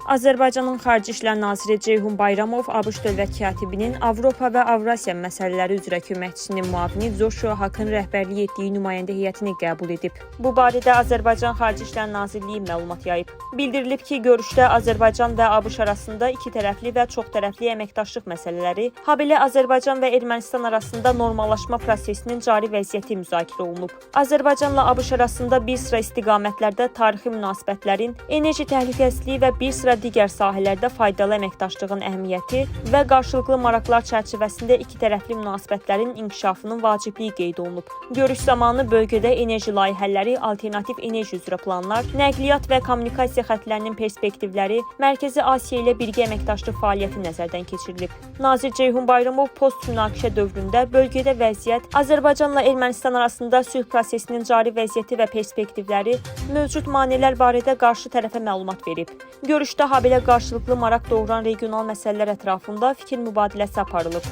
Azərbaycanın Xarici İşlər naziri Ceyhun Bayramov ABŞ dövlət katibinin Avropa və Avrasiya məsələləri üzrə köməkçisinin müavini Joshua Hakın rəhbərlik etdiyi nümayəndə heyətini qəbul edib. Bu barədə Azərbaycan Xarici İşlər Nazirliyi məlumat yayıb. Bildirilib ki, görüşdə Azərbaycan və ABŞ arasında ikitərəfli və çoxtərəfli əməkdaşlıq məsələləri, habelə Azərbaycan və Ermənistan arasında normallaşma prosesinin cari vəziyyəti müzakirə olunub. Azərbaycanla ABŞ arasında bir sıra istiqamətlərdə tarixi münasibətlərin, enerji təhlükəsizliyi və bir sıra digər sahələrdə faydalı əməkdaşlığın əhəmiyyəti və qarşılıqlı maraqlar çərçivəsində ikitərəfli münasibətlərin inkişafının vacibliyi qeyd olunub. Görüş zamanı bölgədə enerji layihələri, alternativ enerji üzrə planlar, nəqliyyat və kommunikasiya xətlərinin perspektivləri, Mərkəzi Asiya ilə birgə əməkdaşlıq fəaliyyəti nəzərdən keçirilib. Nazir Ceyhun Bayramov post-münaqişə dövründə bölgədə vəziyyət, Azərbaycanla Ermənistan arasında sülh prosesinin cari vəziyyəti və perspektivləri, mövcud maneələr barədə qarşı tərəfə məlumat verib. Görüşdə habelə qarşılıqlı maraq doğuran regional məsələlər ətrafında fikir mübadiləsi aparılıb.